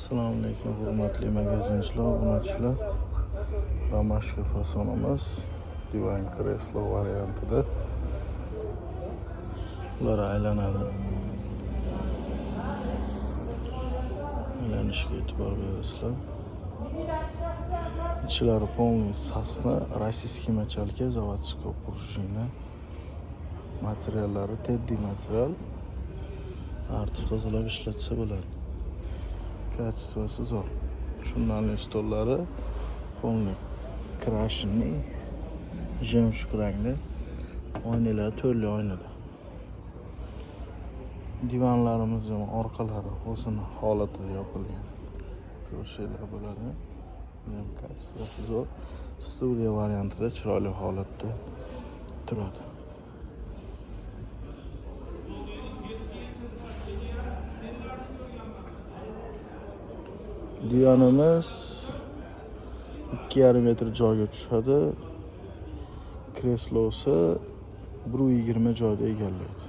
Assalomu alaykum, hurmatli magazinchilar, obunachilar. Romashka fasonimiz divan kreslo variantida. Ular aylanadi. Aylanishiga e'tibor berasizlar. Ichlari полный сосна, российский мочалка, заводской пружина. Materiallari teddy material. Artib tozalab ishlatsa bo'ladi. Качество si zo'r. Shundan stollari полный крашеный, жемчуг rangli. Oynalar to'rtli oynada. Divanlarimizning orqalari o'zini holatida yopilgan. Ko'rsanglar bo'ladi. Ham качество si zo'r. Studiya variantida chiroyli holatda turadi. Divanimiz 2,5 metr joyga tushadi. Kreslosi 1,20 joyda egallaydi.